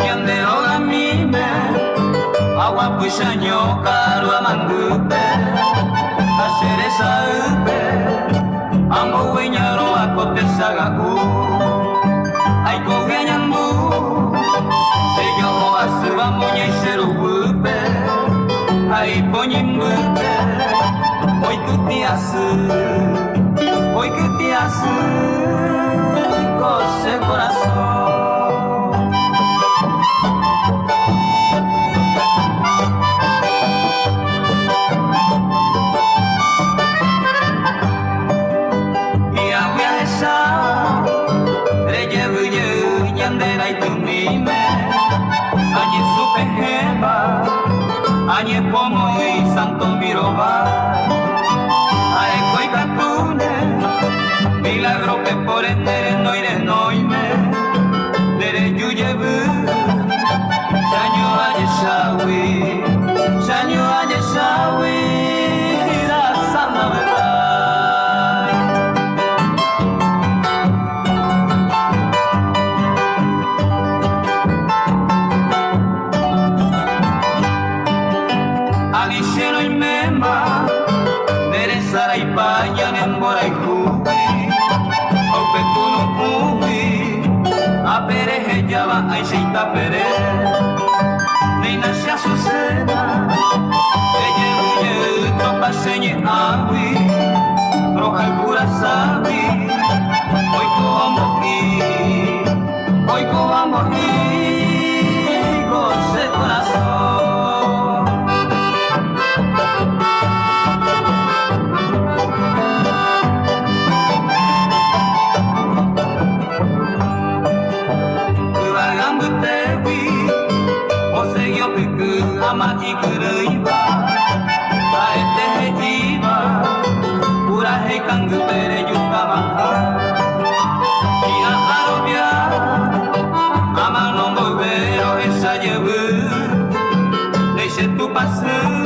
Ñande rogamíme aguapychaño karu amandýpe ha che resaýpe ambogueñarõ ako techaga'u aikove añandu che jo'o asýva moñái che ruguýpe ha ipoñimbýpe oikytĩ asy oikytĩ asy ko che korasõ. Hi'ag̃ui ahecha rejevy jey ñande raitymíme, añesupehẽva, añepomoĩ Santo Mirova, ha'éko ikatúne milagro-pe pore ne renói renóime, nde reju jevy, chaño ajechágui, chaño ajechágui, rasa ndavy'ái. Ani che roiméma nde resaraipa ñane mborayhúgui ha upe kunu'ũgui ápe rehejáva ãichaita pere néina che azucena rejevy jey topa che ñe'ãgui rohayhu raságui oikóva mbo'i oikóva mbo'i ko che korasõ. Yvága mbytégui osegi otyky ama ikyrỹiva, ha'ete he'íva purahéi kangýpe rejutamaha. Hi'ã arovia amano mboyve rohecha jevy, néi che Tupãsy.